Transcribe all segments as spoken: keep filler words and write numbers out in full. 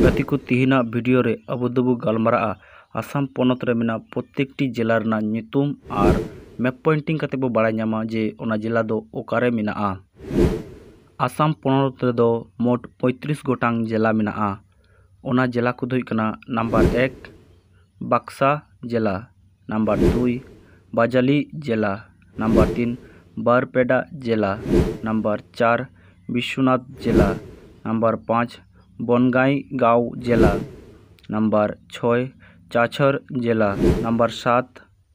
ᱜᱟᱛᱮ ᱠᱚ, ᱛᱤᱦᱤᱧᱟᱜ ᱵᱷᱤᱰᱤᱭᱳ ᱨᱮ ᱟᱵᱚ ᱫᱚᱵᱚ ᱜᱟᱞᱢᱟᱨᱟᱜᱼᱟ ᱟᱥᱟᱢ ᱯᱚᱱᱚᱛ ᱨᱮ ᱢᱮᱱᱟᱜ ᱯᱨᱚᱛᱮᱠᱴᱤ ᱡᱮᱞᱟ ᱨᱮᱱᱟᱜ ᱧᱩᱛᱩᱢ ᱟᱨ ᱢᱮᱯ ᱯᱚᱭᱮᱱᱴᱤᱝ ᱠᱟᱛᱮ ᱵᱚ ᱵᱟᱲᱟᱭ ᱧᱟᱢᱟ ᱡᱮ ᱚᱱᱟ ᱡᱮᱞᱟ ᱫᱚ ᱚᱠᱟᱨᱮ ᱢᱮᱱᱟᱜᱼᱟ᱾ ᱟᱥᱟᱢ ᱯᱚᱱᱚᱛ ᱨᱮᱫᱚ ᱢᱳᱴ ᱯᱚᱸᱭᱛᱨᱤᱥ ᱜᱚᱴᱟᱝ ᱡᱮᱞᱟ ᱢᱮᱱᱟᱜᱼᱟ᱾ ᱚᱱᱟ ᱡᱮᱞᱟ ᱠᱚᱫᱚ ᱦᱩᱭᱩᱜ ᱠᱟᱱᱟ, ᱱᱟᱢᱵᱟᱨ ᱮᱠ, ᱵᱟᱠᱥᱟ ᱡᱮᱞᱟ, ᱱᱟᱢᱵᱟᱨ ᱫᱩᱭ, ᱵᱟᱡᱟᱞᱤ ᱡᱮᱞᱟ, ᱱᱟᱢᱵᱟᱨ ᱛᱤᱱ, ᱵᱟᱨᱯᱮᱰᱟ ᱡᱮᱞᱟ, ᱱᱟᱢᱵᱟᱨ ᱪᱟᱨ, ᱵᱤᱥᱥᱚᱱᱟᱛᱷ ᱡᱮᱞᱟ, ᱱᱟᱢᱵᱟᱨ ᱯᱟᱸᱪ, ᱵᱚᱱᱜᱟᱭᱜᱟᱸᱣ ᱡᱮᱞᱟ, ᱱᱟᱢᱵᱟᱨ ᱪᱷᱚᱭ, ᱪᱟᱪᱷᱚᱨ ᱡᱮᱞᱟ, ᱱᱟᱢᱵᱟᱨ ᱥᱟᱛ,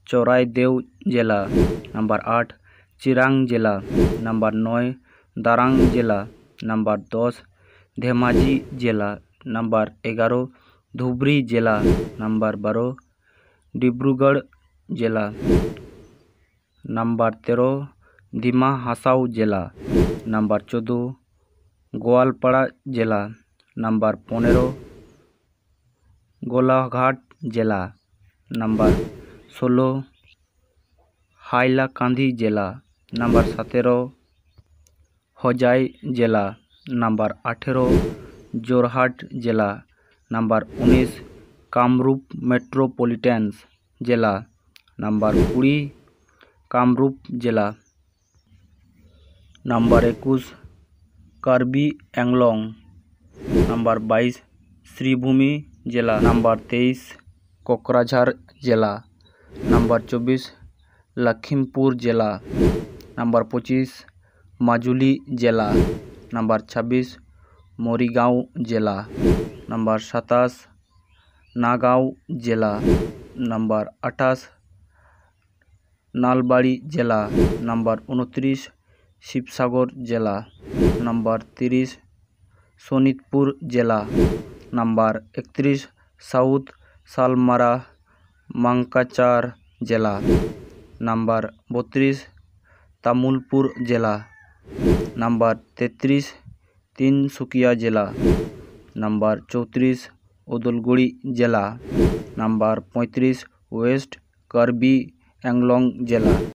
ᱪᱚᱨᱟᱭᱫᱮᱣ ᱡᱮᱞᱟ, ᱱᱟᱢᱵᱟᱨ ᱟᱴ, ᱪᱤᱨᱟᱝ ᱡᱮᱞᱟ, ᱱᱟᱢᱵᱟᱨ ᱱᱚᱭ, ᱫᱟᱨᱟᱝ ᱡᱮᱞᱟ, ᱱᱟᱢᱵᱟᱨ ᱫᱚᱥ, ᱫᱷᱮᱢᱟᱡᱤ ᱡᱮᱞᱟ, ᱱᱟᱢᱵᱟᱨ ᱮᱜᱟᱨᱚ, ᱫᱷᱩᱵᱽᱨᱤ ᱡᱮᱞᱟ, ᱱᱟᱢᱵᱟᱨ ᱵᱟᱨᱚ, ᱰᱤᱵᱽᱨᱩᱜᱚᱲ ᱡᱮᱞᱟ, ᱱᱟᱢᱵᱟᱨ ᱛᱮᱨᱚ, ᱫᱤᱢᱟ ᱦᱟᱥᱟᱣ ᱡᱮᱞᱟ, ᱱᱟᱢᱵᱟᱨ ᱪᱳᱫᱫᱳ, ᱜᱳᱣᱟᱞᱯᱟᱲᱟ ᱡᱮᱞᱟ, ᱱᱟᱢᱵᱟᱨ ᱯᱚᱱᱮᱨᱚ, ᱜᱳᱞᱟᱜᱷᱟᱴ ᱡᱮᱞᱟ, ᱱᱟᱢᱵᱟᱨ ᱥᱳᱞᱳ, ᱦᱟᱭᱞᱟᱠᱟᱱᱫᱷᱤ ᱡᱮᱞᱟ, ᱱᱟᱢᱵᱟᱨ ᱥᱟᱛᱮᱨᱚ, ᱦᱚᱡᱟᱭ ᱡᱮᱞᱟ, ᱱᱟᱢᱵᱟᱨ ᱟᱴᱷᱮᱨᱚ, ᱡᱳᱨᱦᱟᱴ ᱡᱮᱞᱟ, ᱱᱟᱢᱵᱟᱨ ᱩᱱᱤᱥ, ᱠᱟᱢᱨᱩᱯ ᱢᱮᱴᱨᱳᱯᱚᱞᱤᱴᱟᱱ ᱡᱮᱞᱟ, ᱱᱟᱢᱵᱟᱨ ᱠᱩᱲᱤ, ᱠᱟᱢᱨᱩᱯ ᱡᱮᱞᱟ, ᱱᱟᱢᱵᱟᱨ ᱮᱠᱩᱥ, ᱠᱟᱨᱵᱤ ᱟᱝᱞᱚᱝ, ᱱᱟᱢᱵᱟᱨ ᱵᱟᱭᱤᱥ, ᱥᱨᱤᱵᱷᱩᱢᱤ ᱡᱮᱞᱟ, ᱱᱟᱢᱵᱟᱨ ᱛᱮᱭᱤᱥ, ᱠᱚᱠᱨᱟᱡᱷᱟᱨ ᱡᱮᱞᱟ, ᱱᱟᱢᱵᱟᱨ ᱪᱚᱵᱵᱤᱥ, ᱞᱚᱠᱷᱤᱢᱯᱩᱨ ᱡᱮᱞᱟ, ᱱᱟᱢᱵᱟᱨ ᱯᱚᱸᱪᱤᱥ, ᱢᱟᱡᱩᱞᱤ ᱡᱮᱞᱟ, ᱱᱟᱢᱵᱟᱨ ᱪᱷᱟᱵᱵᱤᱥ, ᱢᱚᱨᱤᱜᱟᱸᱣ ᱡᱮᱞᱟ, ᱱᱟᱢᱵᱟᱨ ᱥᱟᱛᱟᱥ, ᱱᱟᱜᱟᱸᱣ ᱡᱮᱞᱟ, ᱱᱟᱢᱵᱟᱨ ᱟᱴᱷᱟᱥ, ᱱᱟᱞᱵᱟᱲᱤ ᱡᱮᱞᱟ, ᱱᱟᱢᱵᱟᱨ ᱩᱱᱛᱨᱤᱥ, ᱥᱤᱵᱥᱟᱜᱚᱨ ᱡᱮᱞᱟ, ᱱᱟᱢᱵᱟᱨ ᱛᱤᱨᱤᱥ, ᱥᱳᱱᱤᱛᱯᱩᱨ ᱡᱮᱞᱟ, ᱱᱟᱢᱵᱟᱨ ᱮᱠᱛᱨᱤᱥ, ᱥᱟᱣᱩᱛ ᱥᱟᱞᱢᱟᱨᱟ ᱢᱟᱝᱠᱟᱪᱟᱨ ᱡᱮᱞᱟ, ᱱᱟᱢᱵᱟᱨ ᱵᱚᱛᱨᱤᱥ, ᱛᱟᱢᱩᱞᱯᱩᱨ ᱡᱮᱞᱟ, ᱱᱟᱢᱵᱟᱨ ᱛᱮᱛᱨᱤᱥ, ᱛᱤᱱᱥᱩᱠᱤᱭᱟ ᱡᱮᱞᱟ, ᱱᱟᱢᱵᱟᱨ ᱪᱳᱛᱨᱤᱥ, ᱩᱫᱚᱞᱜᱩᱲᱤ ᱡᱮᱞᱟ, ᱱᱟᱢᱵᱟᱨ ᱯᱚᱸᱭᱛᱨᱤᱥ, ᱳᱭᱮᱥᱴ ᱠᱟᱨᱵᱤ ᱟᱝᱞᱚᱝ ᱡᱮᱞᱟ,